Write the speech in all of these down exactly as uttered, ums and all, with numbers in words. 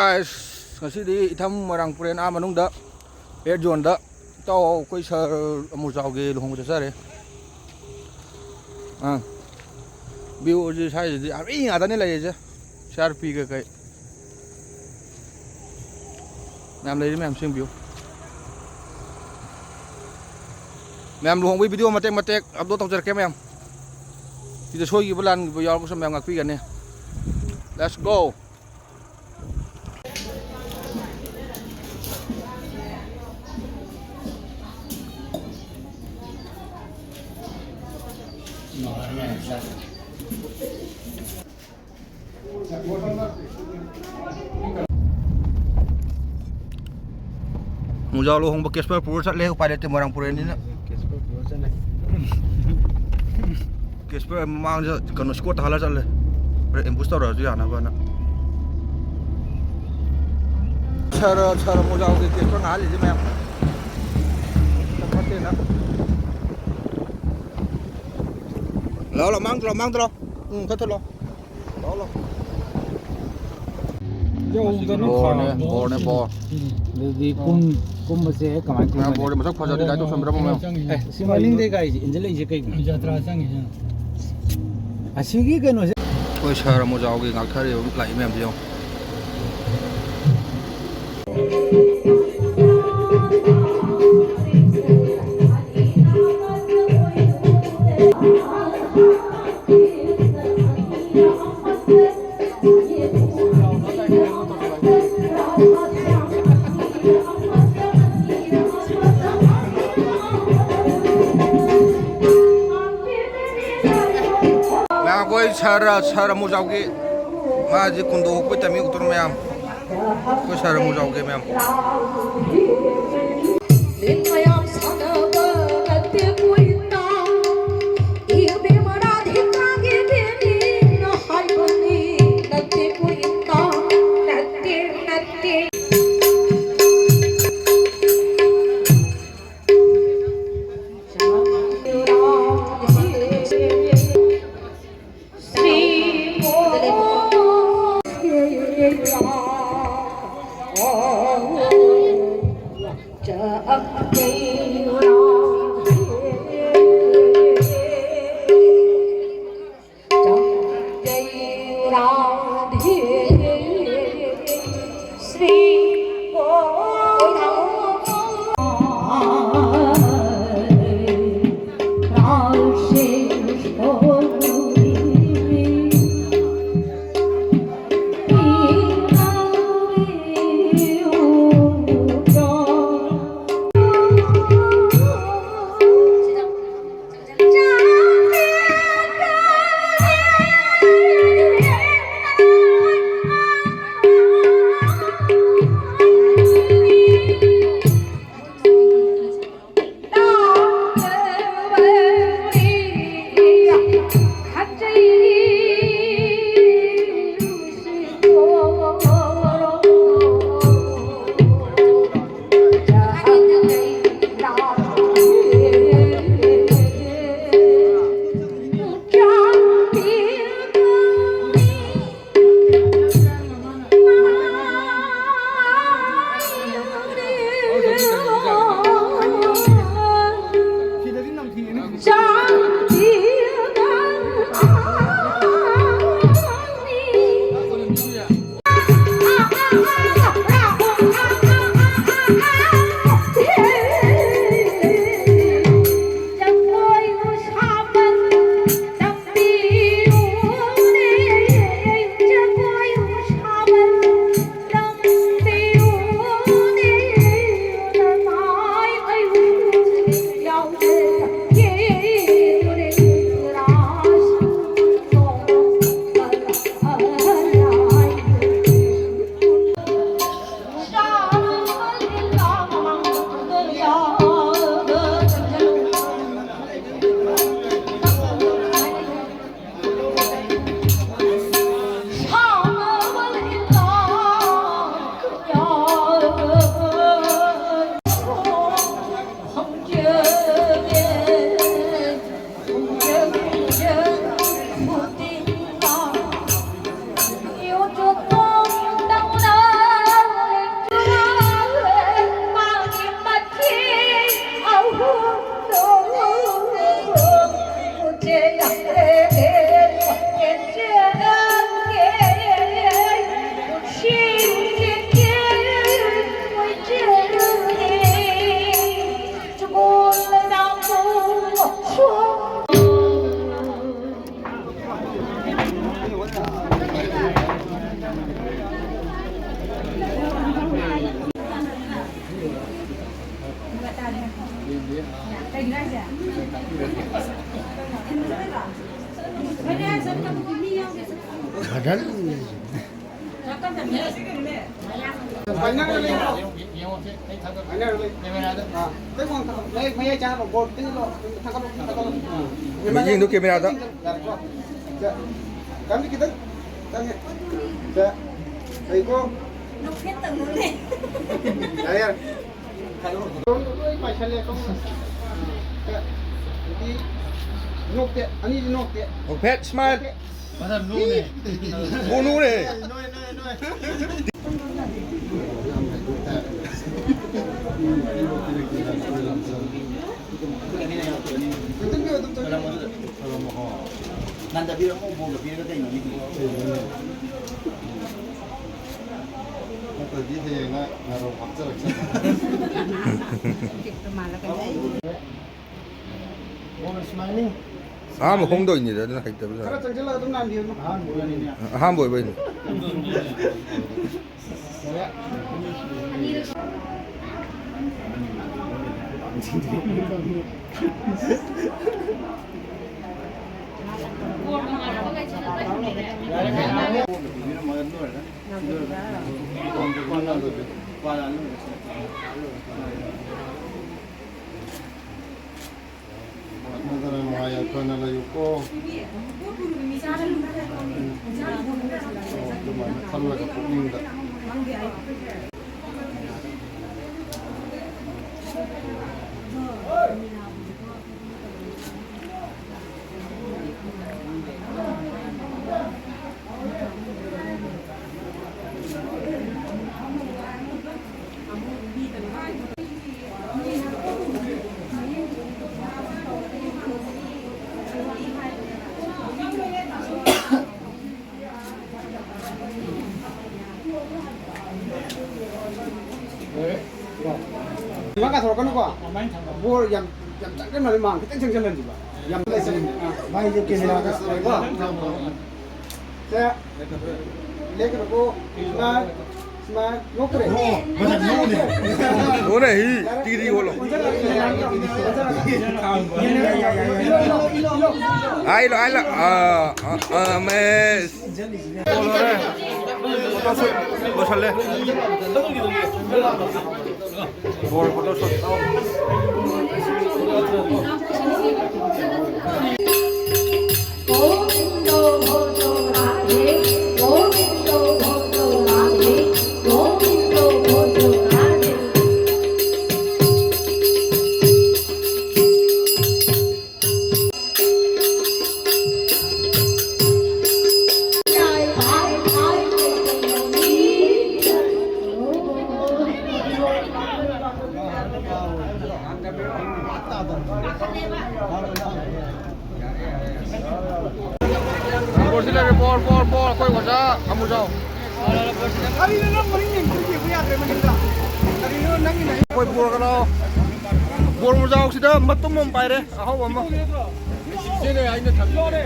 ꯑꯁ, ꯉꯁꯤꯗꯤ ꯏꯊꯝ ꯃꯣꯏꯔꯥꯡ ꯄꯨꯔꯦꯟ ꯑꯥ ꯃꯅꯨꯡꯗ ꯔꯦꯗ ꯖꯣꯟꯗ ꯏꯇꯥꯎ ꯑꯩꯈꯣꯏ ꯁꯥꯔ ꯑꯃꯨꯖꯥꯎꯒꯤ ꯂꯨꯍꯣꯡꯕ ꯆꯠꯆꯔꯦ꯫ ꯑꯥ, ꯚ꯭ꯌꯨꯁꯦ ꯁ꯭ꯋꯥꯏꯁꯤꯗꯤ ꯑꯥꯔꯃꯤ ꯉꯥꯛꯇꯅꯦ ꯂꯩꯔꯤꯁꯦ, ꯁꯤ ꯑꯥꯔ ꯄꯤ ꯀꯩꯀꯩ ꯃꯌꯥꯝ ꯂꯩꯔꯤ, ꯃꯌꯥꯝ ꯁꯦꯝꯕꯤꯌꯨ꯫ ꯃꯌꯥꯝ ꯂꯨꯍꯣꯡꯕꯒꯤ ꯚꯤꯗꯤꯑꯣ ꯃꯇꯦꯛ ꯃꯇꯦꯛ ꯑꯞꯂꯣꯗ ꯇꯧꯖꯔꯛꯀꯦ ꯃꯌꯥꯝ꯫ ꯁꯤꯗ ꯁꯣꯏꯈꯤꯕ ꯂꯥꯟꯈꯤꯕ ꯌꯥꯎꯔꯒꯁꯨ ꯃꯌꯥꯝ ꯉꯥꯛꯄꯤꯒꯅꯤ꯫ Let's go! ꯃꯨꯖꯥ ꯂꯨꯍꯣꯡꯕ ꯀꯦꯁꯄꯔ ꯄꯨꯔ ꯆꯠꯂꯦ, ꯎꯄꯥꯏ ꯂꯩꯇꯦ, ꯃꯣꯏꯔꯥꯡ ꯄꯨꯔꯦꯟꯅꯤꯅ꯫ ꯀꯦꯁꯄꯔ ꯄꯨꯔ ꯆꯠꯂꯦ꯫ ꯀꯦꯁꯄꯔ ꯃꯃꯥꯡꯗ ꯀꯩꯅꯣ ꯁ꯭ꯀꯣꯠ ꯍꯥꯜꯂ ꯆꯠꯂꯦ, ꯑꯦꯝꯕꯨꯁ ꯇꯧꯔꯛꯑꯁꯨ ꯌꯥꯅꯕꯅ꯫ ꯁꯥꯔ, ꯁꯥꯔ ꯃꯨꯖꯥꯎꯒꯤ ꯀꯦꯁꯄꯔ ꯉꯥꯍꯜꯂꯤꯁꯦ ꯃꯌꯥꯝ꯫ ꯐꯠꯇꯦꯅ꯫ ꯂꯥꯛꯑꯣ, ꯂꯥꯛꯑꯣ, ꯃꯥꯡꯗ ꯂꯥꯛꯑꯣ, ꯃꯥꯡꯗ ꯂꯥꯛꯑꯣ꯫ ꯎꯝ, ꯈꯔ ꯊꯣꯛꯂꯛꯑꯣ꯫ ꯂꯥꯛꯑꯣ, ꯂꯥꯛꯑꯣ꯫ ꯌꯧꯗꯅ ꯕꯣꯔꯅꯦ, ꯈꯥꯝꯃꯣ꯫ ꯕꯣꯔꯅꯦ, ꯕꯣꯔ꯫ ꯑꯗꯨꯗꯤ ꯀꯨꯝ-, ꯀꯨꯝꯕꯁꯦ ꯀꯃꯥꯏꯅ ꯃꯌꯥꯝ ꯀꯨꯝꯒꯅꯤ? ꯕꯣꯔꯗꯤ ꯃꯁꯛ ꯐꯖꯗꯦ, ꯀꯥꯏ ꯇꯧꯁꯟꯕꯤꯔꯝꯃꯣ ꯃꯌꯥꯝ? ꯑꯦ, ꯁꯤ ꯃꯅꯤꯡꯗꯩ ꯒꯥꯔꯤꯁꯦ ꯏꯟꯖꯜꯂꯛꯏꯁꯦ ꯀꯩꯒꯤꯅꯣ? ꯖꯇ꯭ꯔꯥ ꯆꯪꯉꯤꯁꯦ꯫ ꯑꯁꯤꯒꯤ ꯀꯩꯅꯣꯁꯦ꯫ ꯑꯩꯈꯣꯏ ꯁꯥꯔ ꯑꯃꯨꯖꯥꯎꯒꯤ ꯉꯥꯛꯊꯔꯤꯕ ꯂꯥꯛꯏ ꯃꯌꯥꯝꯁꯦ ꯌꯦꯡꯉꯣ꯫ ꯃꯌꯥꯝ, ꯑꯩꯈꯣꯏ ꯁꯥꯔ, ꯁꯥꯔ ꯑꯃꯨꯖꯥꯎꯒꯤ ꯃꯥꯁꯦ ꯀꯨꯟꯗꯣ ꯍꯨꯛꯄꯩ ꯇꯥꯏꯃꯤꯡ ꯎꯠꯇꯣꯔꯣ ꯃꯌꯥꯝ꯫ ꯑꯩꯈꯣꯏ ꯁꯥꯔ ꯑꯃꯨꯖꯥꯎꯒꯤ ꯃꯌꯥꯝ꯫ ꯃꯌꯥꯝ ꯁꯥꯟꯅꯕ ꯅꯠꯇꯦ ꯀꯣꯏꯇꯥ, ꯏꯕꯦꯝꯃ ꯔꯥꯙꯤꯀꯥꯒꯤ ꯗꯦꯅꯤꯅ ꯍꯥꯏꯕꯅꯤ, ꯅꯠꯇꯦ ꯀꯣꯏꯇꯥ, ꯅꯠꯇꯦ, ꯅꯠꯇꯦ꯫ ꯄꯥꯏꯅꯔ ꯂꯩꯕ꯭ꯔꯣ? ꯄꯥꯏꯅꯔ ꯂꯩ꯫ ꯑꯥ, ꯈꯤꯇꯪ ꯋꯥꯡ ꯊꯥꯡꯒꯠꯂꯣ꯫ ꯃꯌꯥꯏ, ꯃꯌꯥꯏ ꯆꯥꯍꯜꯂꯣ꯫ ꯕꯣꯜ ꯈꯤꯇꯪ ꯂꯣ-, ꯊꯥꯡꯒꯠꯂꯣ, ꯊꯥꯡꯒꯠꯂꯣ꯫ ꯑꯥ꯫ ꯃꯤꯠꯌꯦꯡꯗꯣ ꯀꯦꯃꯦꯔꯥꯗ꯫ ꯌꯥꯔꯦꯀꯣ? ꯁꯦ, ꯀꯥꯟꯗꯤ ꯈꯤꯇꯪ ꯆꯪꯉꯦ꯫ ꯁꯦ, ꯂꯩꯀꯣ? ꯅꯣꯛꯐꯦꯠ ꯇꯧꯅꯨꯅꯦ꯫ ꯌꯥꯔꯦ, ꯌꯥꯔꯦ꯫ ꯂꯣꯏ ꯄꯥꯏꯁꯜꯂꯦ, ꯁꯣꯝꯗ꯫ ꯁꯦ, ꯑꯗꯨꯗꯤ ꯅꯣꯛꯇꯦ, ꯑꯅꯤꯗꯤ ꯅꯣꯛꯇꯦ꯫ ꯅꯣꯛꯐꯦꯠ, ꯁ꯭ꯃꯥꯏꯜ꯫ ꯅꯣꯛꯇꯦ꯫ ꯃꯊꯪ ꯅꯣꯛꯅꯦ꯫ ꯀꯣꯅꯨꯅꯦ꯫ ꯅꯣꯏ, ꯅꯣꯏ, ꯅꯣꯏ꯫ ꯅꯟꯗꯕꯤꯔꯝꯃꯣ, ꯕꯣꯜꯗꯣ ꯄꯤꯔꯒ ꯀꯩꯅꯣ ꯃꯤꯗꯤ? ꯅꯠꯇ꯭ꯔꯗꯤ ꯍꯌꯦꯡꯅ ꯉꯥꯔꯧ ꯍꯥꯞꯆꯔꯛꯁꯅꯤ꯫ ꯑꯍꯥꯟꯕ ꯍꯣꯡꯗꯣꯏꯅꯤꯗ, ꯑꯗꯨꯅ ꯍꯩꯇꯕ ꯈꯔ ꯖꯥꯠꯅꯤ꯫ ꯆꯪꯁꯤꯜꯂꯒ ꯑꯗꯨꯝ ꯅꯥꯟꯕꯤꯌꯨ꯫ ꯑꯍꯥꯟꯕ ꯑꯣꯏꯕꯅꯤꯅ꯫ ꯑꯍꯥꯟꯕ ꯑꯣꯏꯕꯩꯅꯤ꯫ ꯋꯥꯈꯜꯗꯅ ꯅꯨꯡꯉꯥꯏ ꯌꯥꯏꯐꯅ ꯂꯩꯌꯨꯀꯣ꯫ ꯑꯗꯨꯃꯥꯏꯅ ꯈꯜꯂꯒ ꯄꯨꯛꯅꯤꯡꯗ꯫ ꯏꯃꯥ ꯀꯥꯊꯣꯔꯛꯀꯅꯨꯀꯣ꯫ ꯕꯣꯔ ꯌꯥꯝ, ꯌꯥꯝ ꯆꯪꯖꯟꯕꯅꯤ, ꯃꯥꯡ ꯈꯤꯇꯪ ꯆꯪꯖꯜꯍꯟꯁꯤꯕ꯫ ꯌꯥꯝ ꯂꯩꯁꯟ-, ꯑꯥ, ꯃꯥꯏꯁꯦ ꯀꯦꯃꯦꯔꯥꯗ ꯀꯣ꯫ ꯁꯦ, ꯂꯦꯞꯀꯅꯨꯀꯣ꯫ ꯏꯃꯥ, ꯏꯃꯥ, ꯅꯣꯛꯇ꯭ꯔꯦ꯫ ꯅꯣꯛꯑꯦ, ꯍꯤ, ꯇꯤꯔꯤ ꯑꯣꯜꯂꯣ꯫ ꯑꯣꯟꯖꯜꯂꯛꯑꯒꯦ꯫ ꯑꯣꯟꯖꯜꯂꯛꯑꯒꯦ꯫ ꯏꯜꯂꯣ, ꯏꯜꯂꯣ, ꯏꯜꯂꯣ, ꯏꯜꯂꯣ꯫ ꯑꯥꯏ, ꯏꯜꯂꯣ, ꯑꯥꯏ, ꯏꯜꯂꯣ꯫ ꯑꯥ, ꯑꯥ, ꯑꯥ, ꯃꯦꯁ꯫ ꯂꯣꯏꯔꯦ꯫ ꯐꯣꯇꯣ ꯁꯨꯠ ꯂꯣꯏꯁꯜꯂꯦ꯫ ꯕꯣꯔ ꯐꯣꯇꯣ ꯁꯨꯠ꯫ ꯕꯣꯔꯁꯤ ꯂꯩꯔꯦ, ꯕꯣꯔ, ꯕꯣꯔ, ꯕꯣꯔ, ꯑꯩꯈꯣꯏ ꯑꯣꯖꯥ ꯑꯃꯨꯖꯥꯎ꯫ ꯀꯔꯤꯅꯣ ꯅꯪ ꯃꯅꯤꯡ ꯌꯦꯡꯗ꯭ꯔꯤ? ꯌꯦꯡꯕ ꯌꯥꯗ꯭ꯔꯦ ꯃꯅꯤꯡꯗ꯫ ꯀꯔꯤꯅꯣ ꯅꯪꯒꯤ ꯅꯥꯏ-, ꯑꯩꯈꯣꯏ ꯕꯣꯔꯒ ꯂꯥꯛꯑꯣ꯫ ꯕꯣꯔ ꯃꯨꯖꯥꯎꯁꯤꯗ ꯃꯇꯨꯝ ꯑꯃ ꯄꯥꯏꯔꯦ, ꯑꯍꯥꯎꯕ ꯑꯃ꯫ ꯁꯤꯅꯦ ꯑꯩꯅ ꯊꯝꯃꯤꯁꯦ꯫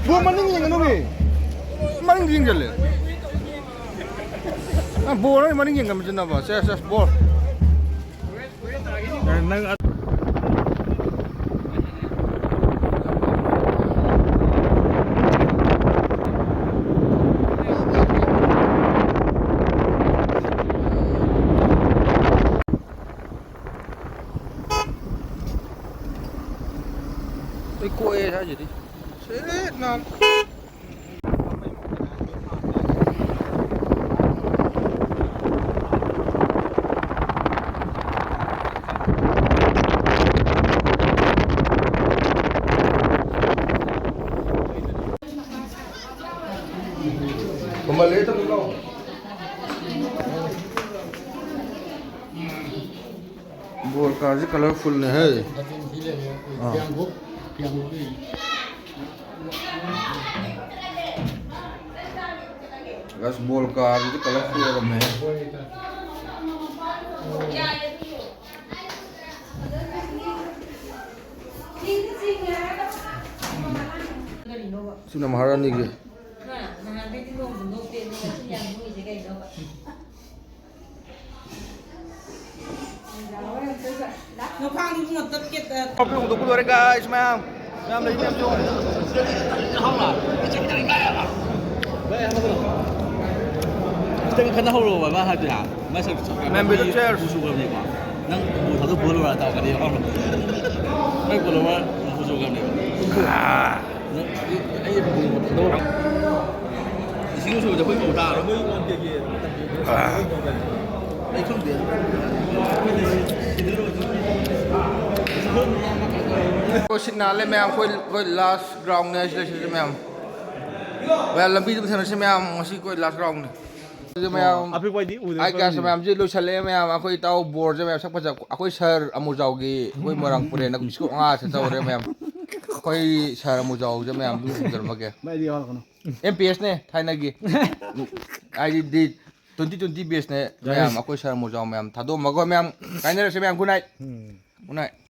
ꯕꯣꯔ ꯃꯅꯤꯡ ꯌꯦꯡꯒꯅꯨꯃꯤ꯫ ꯃꯅꯤꯡ ꯌꯦꯡꯁꯤꯜꯂꯦ꯫ ꯑ, ꯕꯣꯔ ꯃꯅꯤꯡ ꯌꯦꯡꯒꯟꯕꯁꯤꯅꯕ꯫ ꯁꯦ, ꯁꯦ, ꯕꯣꯔ꯫ ꯅꯪ ꯑꯩ ꯀꯣꯛꯑꯦ ꯍꯥꯏꯁꯤꯗꯤ꯫ ꯁꯦꯠ ꯅꯥꯟ꯫ ꯃꯃꯜ ꯂꯩ ꯇꯧꯕꯤꯔꯣ꯫ ꯕꯣꯜ ꯀꯥꯁꯦ colourfulꯅꯦ ꯍꯦ꯫ ꯑꯥ꯫ ꯑꯁ, ꯕꯣꯜ ꯀꯥꯁꯤꯗꯤ colourful ꯑꯣꯏꯔꯝꯃꯦ꯫ ꯁꯤꯅ ꯃꯍꯥꯔꯥꯅꯤꯒꯤ꯫ ꯍꯥ? ꯅꯍꯥꯟꯈꯩꯗꯤ ꯅꯣꯡꯁꯨ ꯅꯣꯛꯇꯦ, ꯑꯗꯨꯒ ꯉꯁꯤ ꯌꯥꯝ ꯅꯣꯛꯏꯁꯦ ꯀꯩꯅꯣꯕ? ꯅꯈ꯭ꯋꯥꯡꯗꯨ ꯏꯕꯨꯡꯉꯣ ꯇꯠꯀꯦ, ꯇꯠ- ꯀꯣꯐꯤ ꯍꯣꯡꯗꯣꯛꯄ ꯂꯣꯏꯔꯦ, guys, ꯃꯌꯥꯝ꯫ ꯈꯤꯇꯪ ꯈꯟꯅꯍꯧꯔꯣꯕ ꯃꯥ ꯍꯥꯏꯗꯣ ꯍꯥ꯫ ꯃꯥꯏ ꯁꯛ ꯁꯛ ꯃꯌꯥꯝ ꯕꯤꯖꯨ ꯆꯦꯌꯔ꯫ ꯎꯁꯨꯈ꯭ꯔꯕꯅꯤꯀꯣ꯫ ꯅꯪ ꯎꯄꯨ ꯊꯥꯗꯣꯛ ꯄꯨꯍꯜꯂꯨꯔꯥ ꯇꯥꯎ ꯀꯔꯤ ꯌꯥꯎꯔꯝꯃꯣ꯫ ꯅꯪ ꯄꯨꯍꯜꯂꯨꯔ ꯎꯁꯨꯈ꯭ꯔꯕꯅꯦꯕ꯫ ꯅꯪ ꯑꯩ ꯑꯩ ꯎꯄꯨ ꯊꯥꯗꯣꯛ꯫ ꯏꯁꯤꯡ ꯎꯁꯨꯕꯗ ꯑꯩꯈꯣꯏ ꯀꯧ ꯇꯥꯔꯣ꯫ ꯑꯩ ꯈꯪꯗꯦ꯫ ꯁꯤꯠ ꯅꯥꯜꯂꯦ ꯃꯌꯥꯝ꯫ ꯑꯩꯈꯣꯏ ꯑꯩꯈꯣꯏ ꯂꯥꯁ ꯒ꯭ꯔꯥꯎꯟꯅꯦ ꯁꯤꯗ ꯁꯤꯗ ꯃꯌꯥꯝ꯫ ꯃꯌꯥꯝ ꯂꯝꯕꯤꯗ ꯊꯦꯡꯅꯁꯤ ꯃꯌꯥꯝ꯫ ꯉꯁꯤ ꯑꯩꯈꯣꯏ ꯂꯥꯁ ꯒ꯭ꯔꯥꯎꯟꯅꯦ꯫ ꯑꯗꯨ ꯃꯌꯥꯝ ꯑꯄꯤꯛꯄꯗꯤ ꯎꯗꯦ ꯑꯥꯏ ꯀꯥꯁ ꯈꯪꯗꯦ꯫ ꯃꯌꯥꯝꯁꯤ ꯂꯣꯏꯁꯜꯂꯛꯑꯦ ꯃꯌꯥꯝ꯫ ꯑꯩꯈꯣꯏ ꯏꯇꯥꯎ ꯕꯣꯔꯁꯦ ꯃꯌꯥꯝ ꯁꯛ ꯐꯖ ꯑꯩꯈꯣꯏ ꯁꯥꯔ ꯑꯃꯨꯖꯥꯎꯒꯤ ꯑꯩꯈꯣꯏ ꯃꯣꯏꯔꯥꯡ ꯄꯨꯔꯦꯟꯅ ꯁ꯭ꯀꯨꯜ ꯉꯥ ꯆꯠꯆꯍꯧꯔꯦ ꯃꯌꯥꯝ꯫ ꯑꯩꯈꯣꯏ ꯁꯥꯔ ꯑꯃꯨꯖꯥꯎꯁꯦ ꯃꯌꯥꯝ ꯂꯨ ꯎꯖꯔꯝꯃꯒꯦ꯫ ꯃꯥꯏꯗꯤ ꯌꯥꯎꯔꯛꯀꯅꯨ꯫ ꯑꯦꯝ ꯄꯤ ꯑꯦꯁꯅꯦ ꯊꯥꯏꯅꯒꯤ꯫ ꯍꯥꯏꯗꯤ ꯗꯤ ꯇ꯭ꯋꯦꯟꯇꯤ ꯇ꯭ꯋꯦꯟꯇꯤ ꯕꯦꯁꯅꯦ ꯃꯌꯥꯝ꯫ ꯑꯩꯈꯣꯏ ꯁꯥꯔ ꯑꯃꯨꯖꯥꯎ ꯃꯌꯥꯝ ꯊꯥꯗꯣꯛꯑꯝꯃꯒ ꯃꯌꯥꯝ ꯀꯥꯏꯅꯔꯁꯦ ꯃꯌꯥꯝ꯫ Good night. Um. Good night.